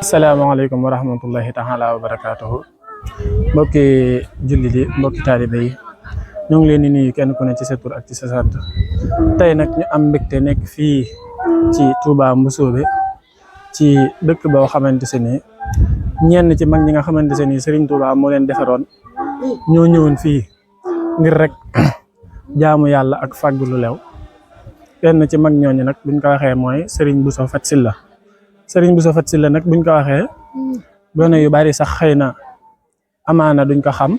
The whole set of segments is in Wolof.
asalaamaaleykum wa rahmatullahi taala wa barakaatuhu mbokki jullit yi mbokki taalibe yi ñu ngi leen di nuyu kenn ku ne ci sa tur ak ci sa sant tey nag ñu am mbégte nekk fii ci Touba Mboussobé ci dëkk boo xamante se ni ñenn ci mag ñi nga xamante se ni Serigne Touba moo leen defaroon ñoo ñëwoon fii ngir rek jaamu yàlla ak fàggu lu lew kenn ci mag ñooñu nag buñ ko waxee mooy Serigne Bousso Fat Sylla Serigne Bousso Fat Sylla nag buñ ko waxee gone yu bari sax xëy na amaana duñ ko xam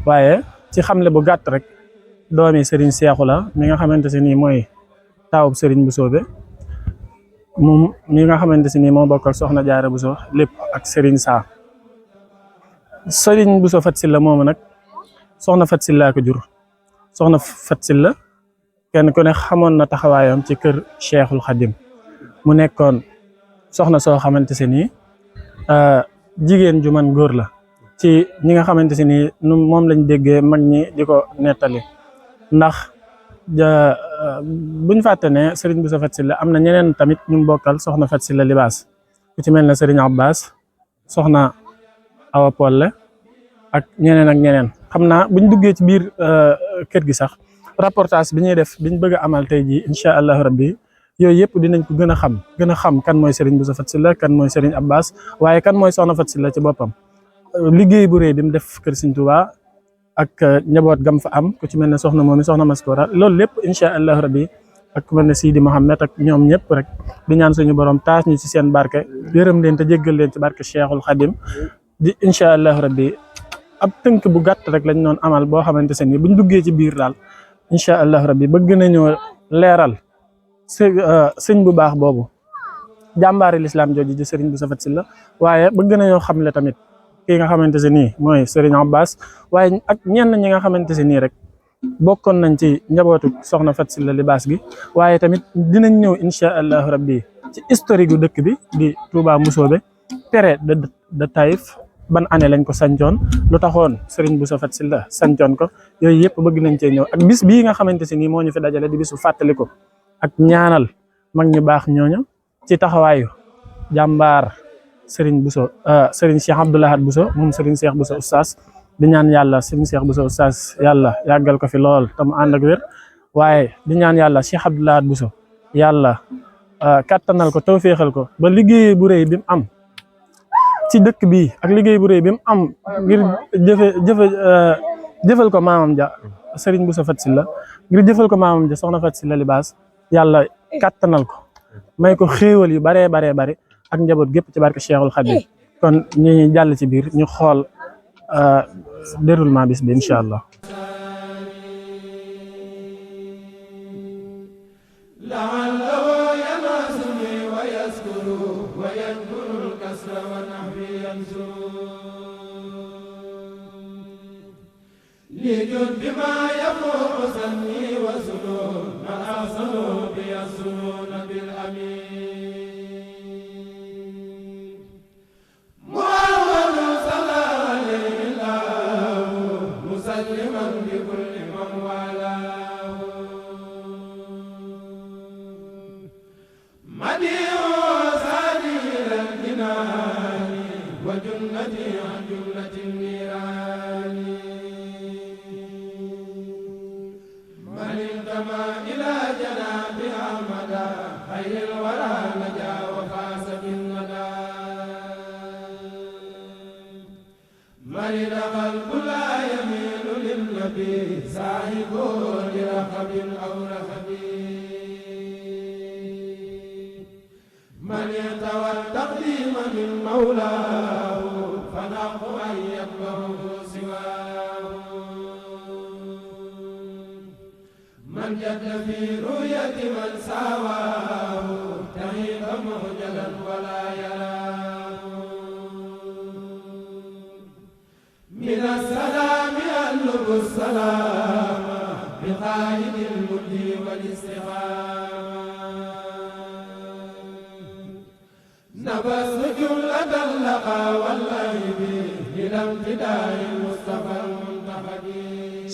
waaye ci xamle bu gàtt rek doomi Serigne Cheikhu la mi nga xamante se nii mooy taawub Serigne Mboussobé moom mi nga xamante se nii moo bokk ak Soxna Jaara Bousso lépp ak Serigne Serigne Bousso Fat Sylla moomu nag Soxna Fat Sylla ko jur Soxna Fat Sylla kenn ku ne xamoon na taxawaayam ci kër Cheikhul Khadim mu nekkoon soxna soo xamante se nii jigéen ju man góor la ci ñi nga xamante se nii moom lañ déggee mag ñi di ko nettali ndax buñ fàtte ne Serigne Bousso Fat Sylla am na ñeneen tamit ñu bokkal Soxna Fat Sylla libaas ku ci mel ne Serigne Abbas Soxna Awa Polle ak ñeneen xam naa buñ duggee ci biir kër gi sax reportage bi ñuy def biñ bëgg a amal tey jii incha allahu rabbi yooyu yëpp dinañ ko gën a xam kan mooy Serigne Bousso Fat Sylla kan mooy Serigne Abbas waaye kan mooy Soxna Fat Sylla ci boppam liggéey bu rëy bi mu def kër Serigne Touba ak njaboot gam fa am ku ci mel ne soxna moom soxna Maskora loolu lépp incha allahu rabbi ak ku mel ne Sidi Mohamed ak ñoom ñëpp rek di ñaan suñu borom taas ñu ci seen barke yërëm leen te jéggal leen ci barke Cheikhul Khadim di incha allahu rabbi ab tënk bu gàtt rek lañ doon amal boo xamante se ni buñ duggee ci biir daal incha allahu rabbi bëgg nañoo leeral sëñ bu baax boobu jàmbaari lislaam jooju di Serigne Bousso Fat Sylla waaye bëgg nañoo xamle tamit ki nga xamante se nii mooy Serigne Abbas waaye ak ñenn ñi nga xamante se nii rek bokkoon nañ ci njabootu Soxna Fat Sylla libaas gi waaye tamit dinañ ñëw incha allahu rabbi ci historique gu dëkk bi di Touba Mboussobé tere de Taïf ban année lañ ko sancoon lu taxoon Serigne Bousso Fat Sylla sancoon ko yooyu yëpp bëgg nañ cee ñëw ak bis bii nga xamante se nii moo ñu fi dajale di bisu fàttaliku ak ñaanal mag ñu baax ñooñu ci taxawaayu jàmbaar Serigne Bousso Serigne Cheikh Abdou Lahad Bousso moom Serigne Cheikh Bousso Oustaz di ñaan yàlla Serigne Cheikh Bousso Oustaz yàlla yàggal ko fi lool te mu ànd ak wér waaye di ñaan yàlla Cheikh Abdou Lahad Bousso yàlla kattanal ko tawféexal ko ba liggéey bu rëy bi mu am ci dëkk bi ak liggéey bu rëy bi mu am ngir jëfal ko maamam ja Serigne Bousso Fat Sylla ngir jëfal ko maamam ja Soxna Fat Sylla libaas yàlla kattanal ko may ko xéewal yu baree ak njaboot gépp ci barke Cheikhul Khadim kon ñu jàll ci biir ñu xool déroulement bis bi incha allah.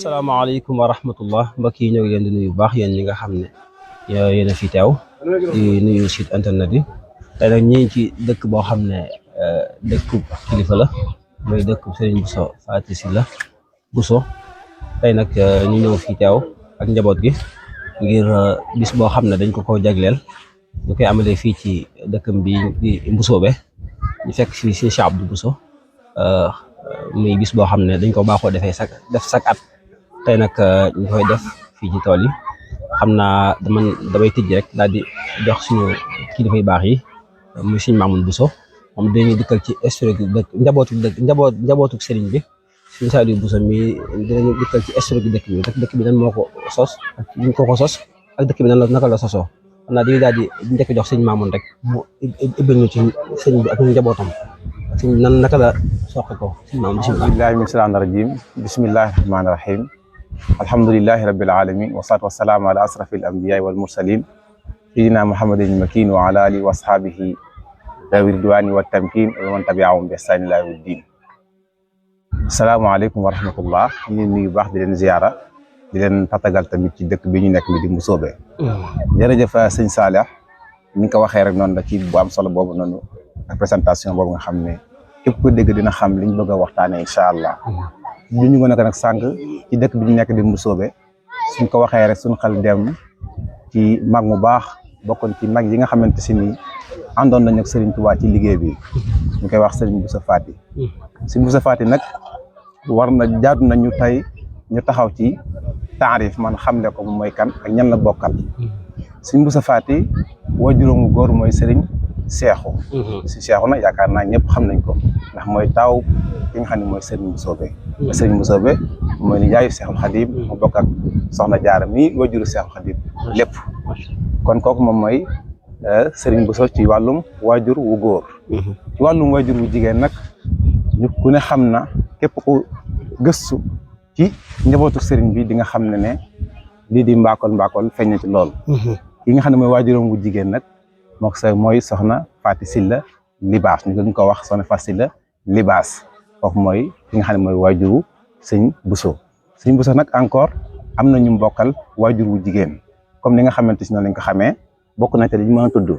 salaamaaleykum wa rahmatullah mbokk yi ñoo ngi leen di nuyu bu baax yéen ñi nga xam ne yéen a fi teew di nuyu site internet yi tey nag ñi ci dëkk boo xam ne dëkku kilifa la mooy dëkku Serigne Bousso Faty Sylla Bousso tey nag ñu ñëw fi teew ak njaboot gi ngir bis boo xam ne dañ ko jagleel ñu koy amalee fii ci dëkkam bi di Mbusoobe ñu fekk fii si Cheikh Abdou Bousso muy bis boo xam ne dañ ko baaxoo defee chaque at tey nag ñu koy def fii ci tool yi xam naa damay tijj rek daal di jox suñu kilifa yu baax yi muy Sëñ Mamoun Bousso moom dañuy dikkal ci historique dëkk njabootu sëriñ bi Sëñ Saliou Bousso mi dinañu dikkal ci historique dëkk bi dëkk bi nan moo ko sos ak ñu ko sos ak dëkk bi nan la naka la sosoo xam naa dañuy daal di njëkk jox Sëñ Mamoun rek mu ibbil ñu ci sëriñ bi ak njabootam sëñ nan naka la soqe ko Sëñ Mamoun bismillah billahi min shaytaani rajim bismillahi rahmaani rahim alhamdulillahi rabbil alamin wasalaatu wasalaamu ala asrafil anbiyaai wal mursalin sayidina muhammadin makin wa ala alihi wa ashabihi dawi ridwani wa tamkin wa man tabiahum bi ihsani ila yawmi ddin asalaamaaleykum wa rahmatullah ñu nuyu baax di leen ziyaara di leen tatagal tamit ci dëkk bi ñu nekk mi di Mbusoobe jërëjëf sëñ Salih ni nga ko waxee rek noonu la ci bu am solo boobu noonu ak présentation boobu nga xam ne képp ko dégg dina xam liñ bëgg a waxtaane incha allah ñu ngi nekk nag sànq ci dëkk bi ñu nekk di Mbusoobe suñ ko waxee rek suñ xel dem ci mag mu baax bokkoon ci mag yi nga xamante si ni àndoon nañ ak Serigne Touba ci liggéey bi ñu koy wax Serigne Bousso Faty Serigne Bousso Faty nag war na jaadu nañu tey ñu taxaw ci taarif man xamle ko mooy kan ak ñan la bokkal Serigne Bousso Faty waajuram wu góor mooy Serigne Seexu si Seexu nag yaakaar naa ñëpp xam nañ ko ndax mooy taaw ki nga xam ne mooy Serigne Mbusoobe Serigne Mbusoobe mooy ni jaayu Seexul Xadim mu bokk ak Soxna Jaara mi waajuru Seexul Xadim lépp kon kooku moom mooy Serigne Bousso ci wàllum waajur wu góor ci wàllum waajur wu jigéen nag ñu ku ne xam na képp ku gëstu ci njabootu Serigne bi di nga xam ne lii di mbaakol feeñ na ci loolu ki nga xam ne mooy waajuram wu jigéen nag mook sa mooy Soxna Faty Sylla Libaas ñu ko wax Soxna Faty Sylla Libaas kooku mooy ki nga xam ne mooy waajuru Sëñ Bousso Sëñ Bousso nag encore am na ñu mbokkal waajur wu jigéen comme ni nga xamante si noonu lañ ko xamee bokk na te li ñu mën a tudd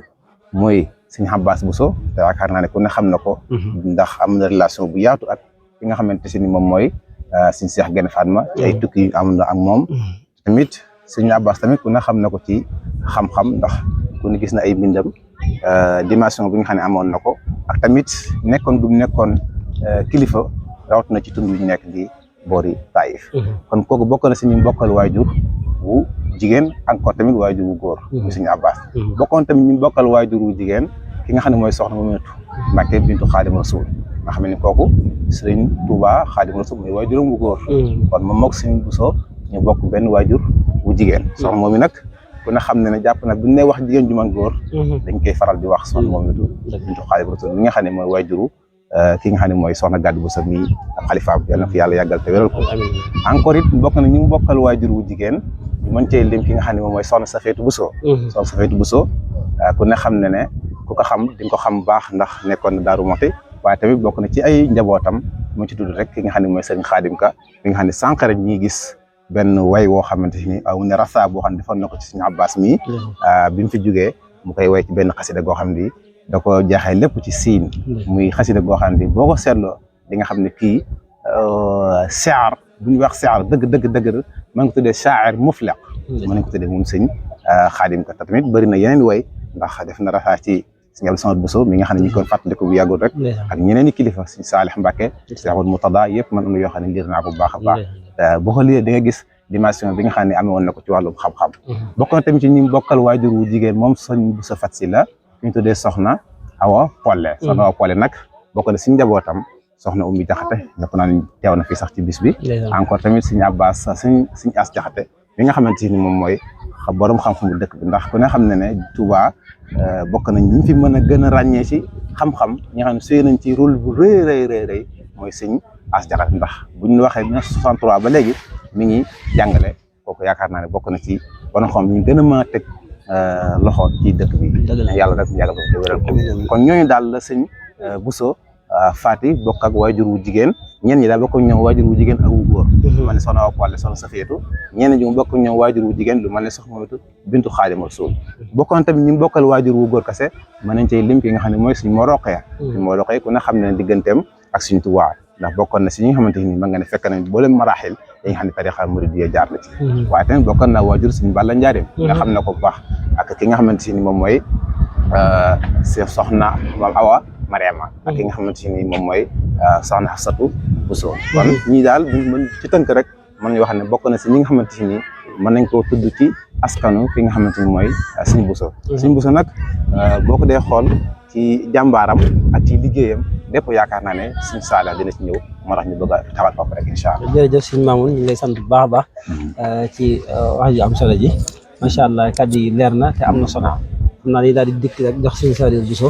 mooy Sëñ Abbas Bousso te yaakaar naa ne ku ne xam na ko ndax am na relation bu yaatu ak ki nga xamante si ni moom mooy Sëñ Seex Gaïndé Fatma ci ay tukki yu am na ak moom tamit Sëñ Abbas tamit ku ne xam na ko ci xam-xam ndax ku ne gis na ay mbindam dimension bi nga xam ne amoon na ko ak tamit nekkoon gu nekkoon kilifa rawat na ci tund yu ñu nekk di boori Taïf kon kooku bokk na si ñu bokkal waajur wu jigéen encore tamit waajur wu góor muy Sëñ Abbas bokkoon tamit ñu bokkal waajur wu jigéen ki nga xam ne mooy Soxna Muminatu Mbàkke bintu Xaadimu Rasuul nga xam ne kooku Sëriñ Tuubaa Xaadimu Rasuul mooy waajuram wu góor kon moom mook Sëñ Bousso ñu bokk benn waajur wu jigéen soxna moom mi nag ku ne xam ne jàpp nag bu ñu nee wax jigéen ju man góor dañ koy faral di wax Soxna Muminatu bintu Xaadimu Rasuul mi nga xam ne mooy waajuru ki nga xam ne mooy Soxna Gàddu Bousso mi ak xalifaam yàlla na ko yàlla yàggal te wéral ko encore it bokk na ñu mu bokkal waajur wu jigéen ñu mën cee lim ki nga xam ne moom mooy Soxna Safeetu Bousso Soxna Safeetu Bousso ku ne xam ne ku ko xam di nga ko xam baax ndax nekkoon na Daaru Muxti waaye tamit bokk na ci ay njabootam mu ci tudd rek ki nga xam ne mooy Sëriñ Xaadim Ka bi nga xam ne sànq rek ñi gis benn way woo xamante ni aw ne rasa boo xam ne defoon na ko ci Sëriñ Abbas mi bi mu fi jógee mu koy way ci benn xasida goo xam ne da ko jaaxee lépp ci siin muy xasida goo xam ne boo ko seetloo di nga xam ne kii shaar bu ñuy wax shaar dëgg maa ngi ko tuddee shaa'ir muflaq mën nañ ko tuddee moom Sëriñ Xaadim Ka tamit bëri na yeneen way ndax def na rasa ci Sëriñ Abdou Samad Bousso mi nga xam ne ñu ngi koy fàttaliku bu yàggul rek ak ñeneen i kilifa Sëriñ Saalih Mbàkke Seexul Murtada yëpp man am na yoo xam ne liir naa ko bu baax a baax boo ko liyee di nga gis dimension bi nga xam ne amee woon na ko ci wàllum xam-xam bokk na tamit ci ñi bokkal waajur wu jigéen moom Sëriñ Bousso Faty Sylla ñu tuddee Soxna Awa Polle Soxna Awa Polle nag bokk na si njabootam Soxna Oumy Jaxate ñëpp naa ne teew na fii sax ci bis bi encore tamit Sëriñ Abbas Sëriñ As Jaxate mi nga xamante ni moom mooy borom xam-xamu dëkk bi ndax ku ne xam ne Touba bokk nañ ñi fi mën a gën a ràññee ci xam-xam ñi nga xam ne sëy nañ ci rôle bu rëy mooy Sëriñ As Jaxate ndax bu ñu waxee 1963 ba léegi mi ngi jàngale kooku yaakaar naa ne bokk na ci borom xam ñu gën a mën a teg loxo ci dëkk bi yàlla rek yàggal ko te wéral ko kon ñooñu daal la sëñ Bousso Faty bokk ak waajur wu jigéen ñenn ñi daal bokk ak ñoom waajur wu jigéen ak wu góor lu mel ne soxna Awa Polle soxna Safiyatu ñenn ñi mu bokk ak ñoom waajur wu jigéen lu mel ne soxna Mamatu bintu Xaadimu Rasuul bokkoon tamit ñi mu bokkal waajur wu góor kese mën nañ cey lim ki nga xam ne mooy suñu moo roqee moo roqee ku ne xam ne digganteem ak suñu Tuubaa ndax bokkoon na si ñi nga xamante ni mën nga ne fekk nañ boolem maraaxil yi nga xam ne tariixa muridiyya jaar na ci waaye tamit bokkoon na waajur suñu Balla Njaareem nga xam ne ko bu baax ak ki nga xamante ni moom mooy soxna Maam Awa Mariama ak ki nga xamante ni moom mooy soxna Xafsatu Bousso kon ñii daal mën ci tënk rek mën nañu wax ne bokk na si ñi nga xamante ni mën nañ koo tudd ci askanu ki nga xamante ni mooy Sëñ Bousso Sëñ Bousso nag boo ko dee xool ci jàmbaaram ak ci liggéeyam lépp yaakaar naa ne Sëñ Saaliw dina ci ñëw moo tax ñu bëgg a taxawal foofu rek incha allah. jërëjëf Sëñ Mamoun ñu ngi lay sant bu baax a baax ci wax ji am solo ji macha allah kàddu yi leer na te am na solo xam naa daal di dikk rek jox Sëñ Saaliw Bousso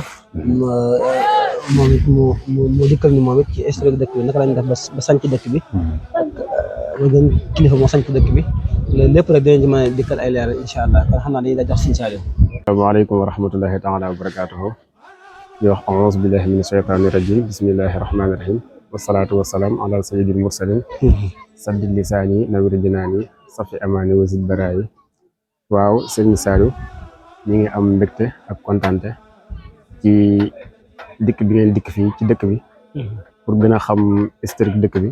moom it mu dikkal ni moom it ci historique dëkk bi naka lañ def ba sanc dëkk bi ak ba gën kilifa moo sanc dëkk bi loolu lépp rek dinañ ci mën a dikkal ay leer incha allah kon xam naa dañuy la jox Sëñ Saaliw. asalaamaaleykum wa rahmatullahi taala wa barakaatuhu di wax auzu billahi min shaytaani rajim bismillahi rahmaani rahim wasalaatu wasalaam ala sayyidil mursalin saddi lisaani nawir jinaani safi amaani wasid baraayi waaw Sëñ Saaliw ñi ngi am mbégte ak kontante ci dikk bi ngeen dikk fii ci dëkk bi pour gën a xam historique dëkk bi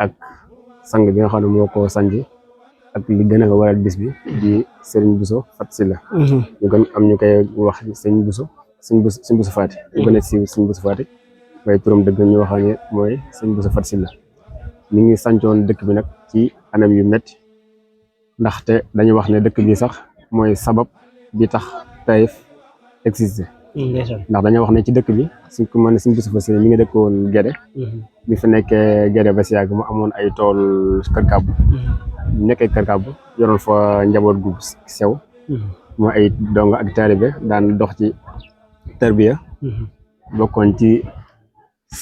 ak sang bi nga xam ne moo ko sanji ak li gën a waral bis bi di Serigne Bousso Faty Sylla ñu gën am ñu koy wax Sëñ Bousso Faty ñu gën a siiw Sëñ Bousso Faty waaye turam dëgg ñu wax ne mooy Sëñ Bousso Faty Sylla mi ngi sancoon dëkk bi nag ci anam yu metti ndaxte dañuy wax ne dëkk bi sax mooy sabab bi tax Taïf existé ndax dañoo wax ne ci dëkk bi suñ ko mën ne Sëñ Bousso Faty Sylla mi ngi dëkkoon Gédé bi fa nekkee Gédé ba si yàgg mu amoon ay tool kër kàbbu nekkee kër kàbbu yoroon fa njaboot gu sew moo ay donga ak taalibe daan dox ci tarbiya bokkoon ci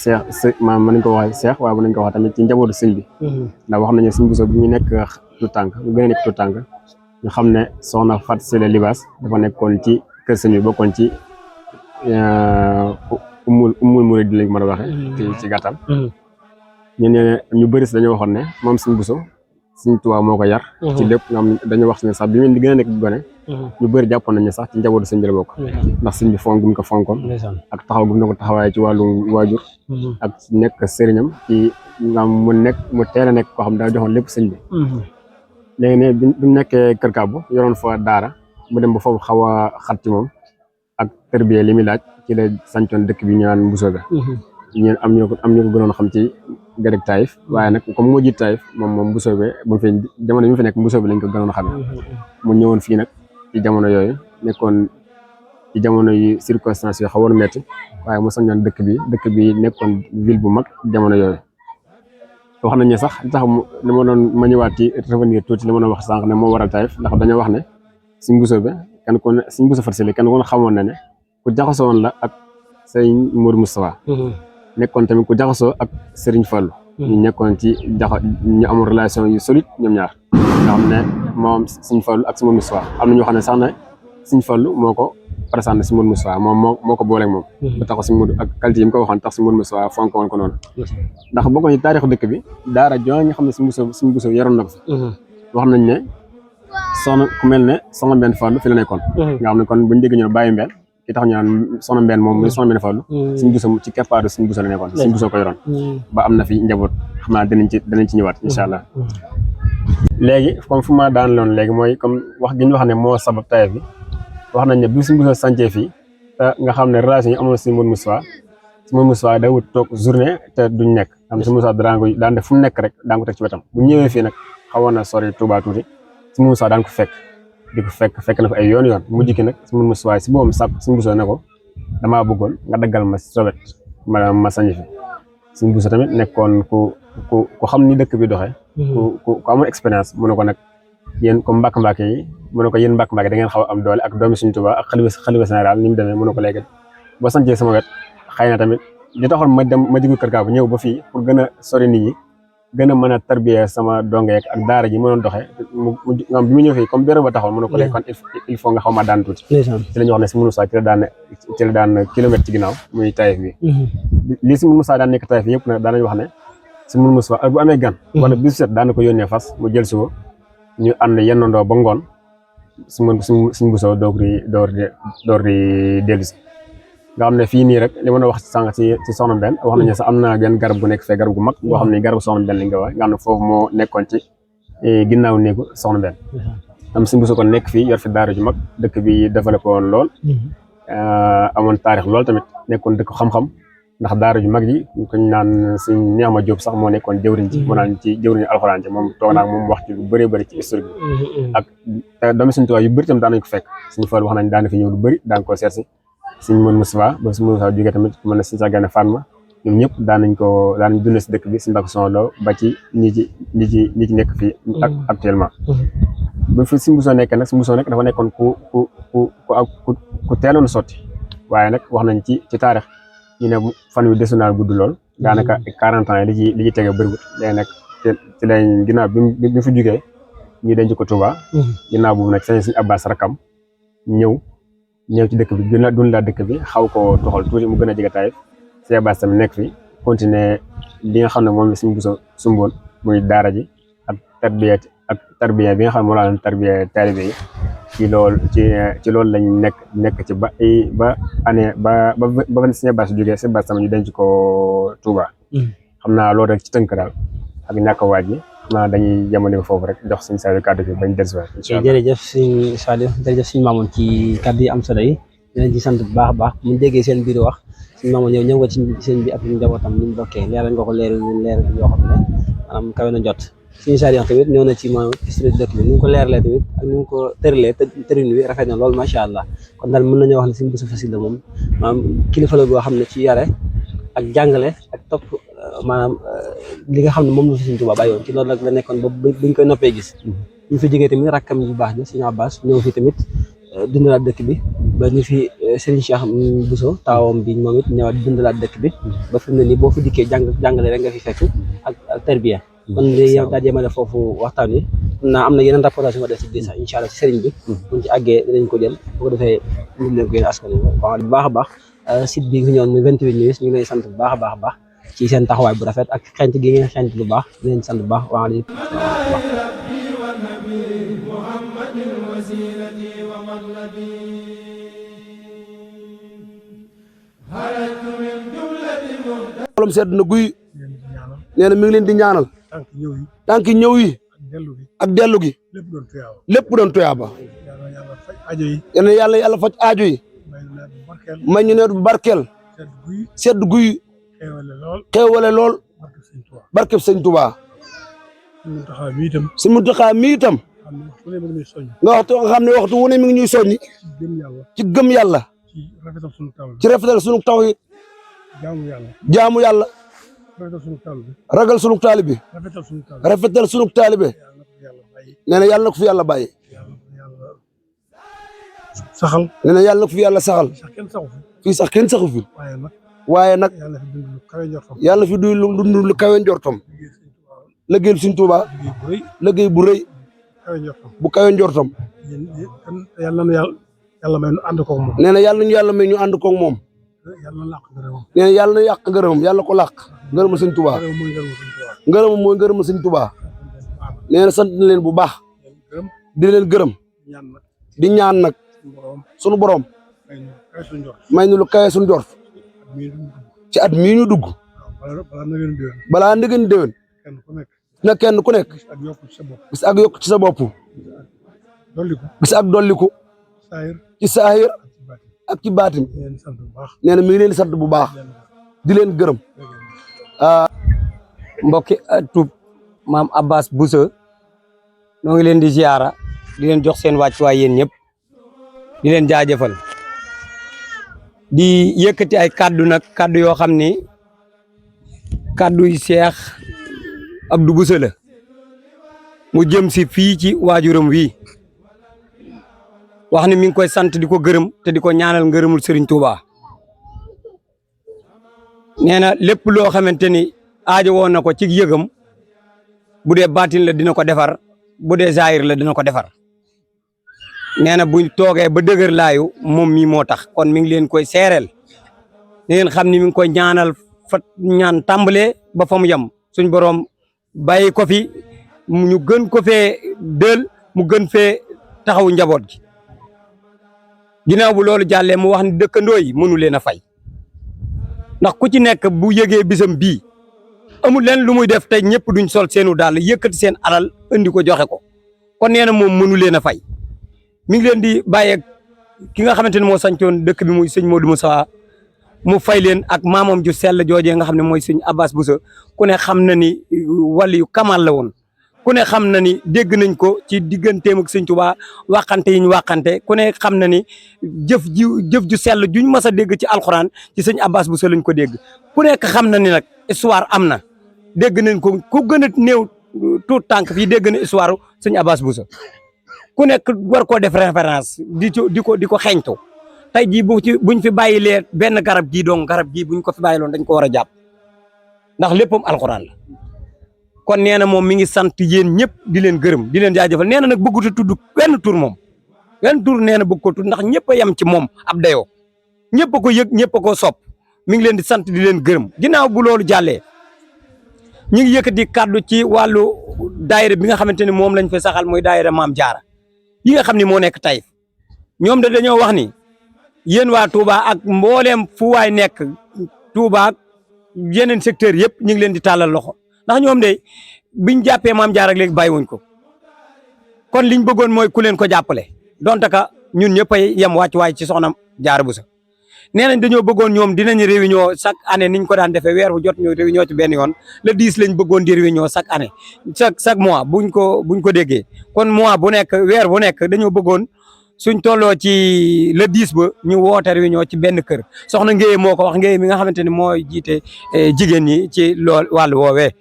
seex maanaam mën nañ ko wax seex waaye mën nañ ko wax tamit ci njabootu sëñ bi ndax wax nañu Sëñ Bousso bi ñu nekk tu tànk mu gën a nekk tu tànk ñu xam ne soxna Faty Sylla Libaas dafa nekkoon ci kër sëñ bi bokkoon ci umul murid lañ mën a waxee ci gàttal ñu bëri si dañoo waxoon ne moom Sëñ Bousso Sëñ Tuubaa moo ko yar ci lépp nga xam dañoo wax ne sax bi mu gën a nekk gone ñu bëri jàppoon nañ ne sax ci njabootu sëñ bi la bokk ndax sëñ bi fonk gu mu ko fonkoon ak taxaw gu mu ko taxawaay ci wàllu waajur ak nekk sëriñam ci nga mu teel a nekk koo xam daa joxoon lépp sëñ bi léegi ne bi mu nekkee kër kàbbu yoroon fa daara mu dem ba foofu xaw a xat ci moom ak tërbiye li muy laaj ci la sancoon dëkk bi ñu naan Mbusoobe ñu am ñu ko gënoon xam ci Gédé ak Taïf waaye nag comme moo jiit Taïf moom Mbusoobe bu fi jamono yi mu fi nekk Mbusoobe lañ ko gënoon a xamee mu ñëwoon fii nag ci jamono yooyu nekkoon ci jamono yi circonstances yoo xawoon metti waaye mu sañoon dëkk bi nekkoon ville bu mag jamono yooyu wax nañ ne sax li tax li ma doon ma ñëwaat ci revenir tuuti li ma doon wax sànq ne moo waral Taïf ndax dañoo wax ne Sëñ Mbusoobe kenn ko Sëñ Bousso Faty Sylla kenn ko xamoon na ne ku jaxasoo woon la ak Sëñ Mourou Moustapha nekkoon tamit ku jaxasoo ak Serigne Fallou ñu nekkoon ci ñu amoon relation yu solide ñoom ñaar nga xam ne moom Sëñ Fallou ak Sëñ Mourou Moustapha am na ñoo xam ne sax ne Sëñ Fallou moo ko présenté Sëñ Mourou Moustapha moom moo ko booleeg moom ba tax Sëñ Mourou ak qualité yi mu ko waxoon tax Sëñ Mourou Moustapha fonk woon ko noonu ndax boo ko ñu taarixu dëkk bi daara joo nga xam ne Sëñ Bousso yoroon na ko wax nañ ne soxna ku mel ne soxna Mbène Fallou fi la nekkoon nga xam ne kon buñu dégg ñu Baye Mbène ki tax ñu naan soxna Mbène moom muy soxna Mbène Fallou Sëñ Bousso ci keppaaru Sëñ Bousso la nekkoon Sëñ Bousso ko yoroon ba am na fi njaboot xam naa danañ ci ñëwaat incha allah léegi comme fu ma daan loon léegi mooy comme wax gi ñu wax ne moo sabab Taïf bi wax nañ ne bi Sëñ Bousso sancee fii te nga xam ne relation yi amoon Sëñ Mourou Moustapha da wut toog journée te duñ nekk am Sëñ Moustapha daan def fu mu nekk rek daan ko teg ci wetam bu ñëwee fii nag xawoon na sori Touba tuuti Sëñ Mourou Moustapha daan ko fekk na ko ay yoon mu jikki nag Sëñ Mourou Moustapha si boobam sàpp Sëñ Bousso ne ko damaa bëggoon nga daggal ma sobet ma sañi fi Sëñ Bousso tamit nekkoon ku xam ni dëkk bi doxee ku amoon expérience mu ne ko nag yéen comme mbàkk-mbàkk yi mu ne ko yéen mbàkk-mbàkk da ngeen xaw a am doole ak doomi Sëñ Tuubaa ak xalifa général ni mu demee mu ne ko léegi boo sancee sama wet xëy na tamit li taxoon ma jóge kër gaa bu ñëw ba fii pour gën a sori nit ñi gën a mën a tarbiya sama dongeek ak daara ji mënoon doxee bi mu ñëw fii comme béréb ba taxoon mu ne ko léegi kon il faut nga xaw ma daan tuuti ci la ñu wax ne si mënu saa ci la daan kilomètre ci ginnaaw muy Taïf bi lii si mënu saa daan nekk Taïf yëpp nag daan nañu wax ne si mënu saa bu amee gan wala bisu set daan na ko yónnee fas mu jël si ko ñu ànd yennandoo ba ngoon suñ busoo door di dellu si nga xam ne fii nii rek li ma wax sànq ci Soxna Mbène wax nañu sax am na genn garab gu nekk fee garab gu mag boo xam ne garabu Soxna Mbène lañ ko wax nga xam ne foofu moo nekkoon ci ginnaaw néegu Soxna Mbène am suñ busoo kon nekk fii yor fi daara ju mag dëkk bi développé woon lool amoon taarix lool tamit nekkoon dëkk xam-xam ndax daara ju mag ji ko ñu naan suñ Neexma Jóob sax moo nekkoon jëwriñ ci mu naan ci jëwriñu alxuraan ci moom toog naa moom wax ci lu bëree bëri ci historique bi ak doomi suñu tubaab yu bëri tam daan nañ ko fekk suñu Fall wax nañ daan fi ñëw lu bëri daan ko seet si suñ mën Moustapha ba suñ Moustapha jógee tamit ku mën a suñ sa gane Fatma ñoom ñëpp daan nañ dund si dëkk bi suñu Mbàkke Soxna Lo ba ci ñi ci nekk fii actuellement ba fi suñ Bousso nekkee nag suñ Bousso nekk dafa nekkoon ku teeloon sotti waaye nag wax nañ ci taarix ñu ne fan wi desu naa gudd lool daanaka 40 ans li ci tege bëriwut léegi nag ci lañ ginnaaw bi fi jugee ñu denc ko Touba ginnaaw boobu nag sëñ Abbas rakam ñëw ci dëkk bi gën a dund laa dëkk bi xaw ko toxal tuuti mu gën a jege Taïf sëñ Abbas tamit nekk fi continuer li nga xam ne moom la suñ Bousso sumboon muy daara ji ak tarbiya bi nga xam ne moo laa leen tarbiya taalibe yi ci loolu lañ nekk ci ba année ba sëñ Abbas jógee sëñ Abbas tamit ñu denc ko Touba xam naa loolu rek ci tënk daal ak ñàkk a waaj yi xam naa dañuy yemale foofu rek jox suñu Saliou kàddu gi bañ dellusiwaat incha allah jërëjëf suñ Saliou jërëjëf suñ Mamoun ci kàddu yi am solo yi dinañ ci sant bu baax a baax mu déggee seen biir wax suñ Mamoun ñëw nga ci seen bi ak ñu njabootam ñu bokkee leeral nga ko leer yoo xam ne maanaam kawe na jot suñu Saliou tamit ñëw na ci ma historique dëkk bi ni nga ko leeralee tamit ak ni nga ko tëralee tërin bi rafet na loolu macha allah kon daal mën nañoo wax ne suñu Bousso Fasila moom maanaam kilifa la boo xam ne ci yare ak jàngale ak topp maanaam li nga xam ne moom la fi Sëriñ Tuubaa bàyyi woon ci loolu nag la nekkoon ba buñ koy noppee gis ñu fi jógee tamit rakkam bu baax ni Sëriñ Abbas ñëw fi tamit dundalaat dëkk bi ba ñu fi Serigne Cheikh Bousso taawam bi moom it ñëwaat dundalaat dëkk bi ba fi mu ne nii boo fi dikkee jàngale rek nga fi fekk ak tarbiya kon li yow daal yemale foofu waxtaan wi xam naa am na yeneen rapportage yu ma def ci biir sax incha allah ci sëriñ bi buñ ci àggee dinañ ko jël bu ko defee ñu leen ko yéen askan wi wax bu baax a baax site bi nga ñëwoon muy 28 news ñu ngi lay sant bu baax a baax ci seen taxawaay bu rafet ak xent gi ngeen xent lu baax di leen sant bu baax waa li xolam sedd na guy nee na mi ngi leen di ñaanal tànk ñëw yi ak dellu gi lépp doon tuyaaba yal na yàlla faj aajo yi may ñu nawet bu barkeel sedd guy xeewale lool barkeb sëñ Tuubaa si Muntaxa mi itam nga xam ne waxtu wu ne mi ngi ñuy soññi ci gëm yàlla ci rafetal sunu taw yi jaamu yàlla ragal sunu taalibe rafetal sunu taalibe nee na yàlla na ko fi yàlla bàyyi saxal nee na yàlla na ko fi yàlla saxal fii sax kenn saxu fi waaye nag yàlla fi duy dund lu kawe njortam liggéeyal Sëriñ Tuubaa liggéey bu rëy bu kawe njortam yàlla may ñu ànd koog moom nee na yàlla nañu yàlla may ñu ànd koog moom nee na yàlla na yàq ngërëmam yàlla ko làq ngërëma Sëriñ Tuubaa ngërëmam mooy ngërëma Sëriñ Tuubaa nee na sant na leen bu baax di leen gërëm di ñaan nag sunu borom may nu lu kawe suñu jort ci at mii ñu dugg balaa ndëgën déwén na kenn ku nekk gis ak yokk ci sa bopp gis ak dolliku ci saahir ak ci baatin nee na mi ngi leen di sant bu baax di leen gërëm mbokki tuub maam Abbas Bousso noo ngi leen di ziara di leen jox seen wàccuwaay yéen ñëpp di leen jaajëfal di yëkkati ay kaddu nag kaddu yoo xam ni kaddu yi Cheikh Abdou Bousso la mu jëm si fii ci waajuram wii wax ni mi ngi koy sant di ko gërëm te di ko ñaanal ngërëmul Serigne Touba nee na lépp loo xamante ni aajo woon na ko ci yëgam bu dee baatin la dina ko defar bu dee zahir la dina ko defar nee na buñ toogee ba dëgër laayu moom mii moo tax kon mi ngi leen koy seereel ngeen xam ni mi ngi koy ñaanal fa ñaan tàmbalee ba fa mu yem suñ borom bàyyi ko fi ñu gën ko fee dël mu gën fee taxaw njaboot gi ginnaaw bu loolu jàllee mu wax ni dëkkandoo yi mënu leen a fay ndax ku ci nekk bu yëgee bisam bii amul leen lu muy def tey ñëpp duñ sol seenu daal yëkkati seen alal indi ko joxe ko kon nee na moom mënu leen a fay mi ngi leen di bàyyeeg ki nga xamante ne moo sancoon dëkk bi muy sëñ Modou Moussa mu fay leen ak maamam ju sell joojee nga xam ne mooy sëñ Abbas Bousso ku ne xam na ni wàll yu kamal la woon ku ne xam na ni dégg nañ ko ci digganteem ak sëñ Tuubaa waxante yi ñu waxante ku ne xam na ni jëf ju sell juñ mas a dégg ci alxuraan ci sëñ Abbas Bousso lañ ko dégg ku nekk xam na ni nag histoire am na dégg nañ ko ku gën a néew tuut tànk fii dégg na histoire sëñ Abbas Bousso ku nekk war koo def référence di ko xeeñtu tey jii buñ fi bàyyilee benn garab gii donc garab gii buñ ko fi bàyyiloon dañ ko war a jàpp ndax léppam alxuraan la kon nee na moom mi ngi sant yéen ñëpp di leen gërëm di leen jaajëfal nee na nag bëggut a tudd benn tur moom benn tur nee na bëgg ko tudd ndax ñëpp a yem ci moom ab dayoo ñëpp a ko yëg ñëpp a ko sopp mi ngi leen di sant di leen gërëm ginnaaw bu loolu jàllee ñu ngi yëkkati kàddu ci wàllu daayira bi nga xamante ni moom lañ fa saxal mooy daayira Maam Jaara yi nga xam ni moo nekk Taïf ñoom de dañoo wax ni yéen waa Touba ak mbooleem fu waay nekk Touba ak yeneen secteur yëpp ñu ngi leen di tàllal loxo ndax ñoom de biñ jàppee Maam Jaara ak léegi bàyyiwuñ ko kon liñ bëggoon mooy ku leen ko jàppale donte ka ñun ñëpp a yem wàcc waay ci soxna Jaara Bousso nee nañ dañoo bëggoon ñoom dinañ réunion chaque année niñ ko daan defee weer bu jot ñu réunion ci benn yoon le 10 lañ bëggoon di réunion chaque année chaque mois buñ ko déggee kon mois bu nekk weer bu nekk dañoo bëggoon suñ tolloo ci le 10 ba ñu woote réunion ci benn kër soxna Ngéye moo ko wax Ngéye mi nga xamante ni mooy jiite jigéen ñi ci lool wàllu woowee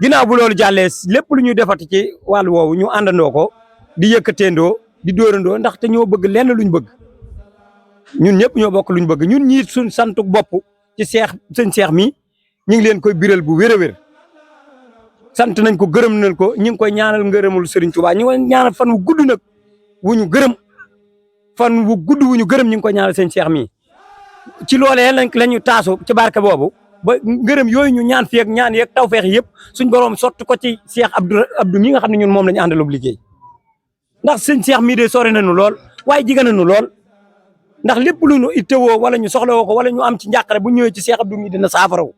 ginnaaw bu loolu jàllee lépp lu ñuy defati ci wàllu woowu ñu àndandoo ko di yëkkateendoo di dóorandoo ndaxte ñoo bëgg lenn luñ bëgg ñun ñëpp ñoo bokk luñ bëgg ñun ñii suñ santu bopp ci sëñ Cheikh mi ñu ngi leen koy biral bu wér a wér sant nañ ko gërëm nañ ko ñu ngi koy ñaanal ngërëmul Serigne Touba ñu ngi koy ñaanal fan wu gudd nag wu ñu gërëm fan wu gudd wu ñu gërëm ñu ngi koy ñaanal sëñ Cheikh mi ci loolee la ñu taasu ci barke boobu ba ngërëm yooyu ñu ñaan fi ak ñaan yeeg tawfeex yëpp suñ borom sotti ko ci Cheikh Abdou mi nga xam ne ñun moom la ñu àndaloo liggéey ndax sëñ Cheikh mii de sore nañu lool waaye jigéen nañu lool ndax lépp lu ñu ittewoo wala ñu soxlawoo ko wala ñu am ci njàqare bu ñëwee ci Cheikh Abdou mi dina saafaraw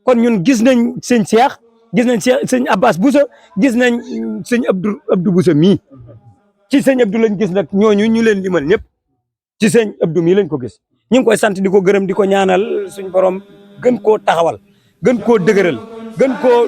kon ñun gis nañ sëñ Cheikh gis nañ sëñ Abbas Bousso gis nañ sëñ Abdou Bousso mii ci sëñ Abdou lañ gis nag ñooñu ñu leen limal ñëpp ci sëñ Abdou mii lañ ko gis ñu ngi koy sant di ko gërëm di ko ñaanal suñ borom gën koo taxawal gën koo dëgëral gën koo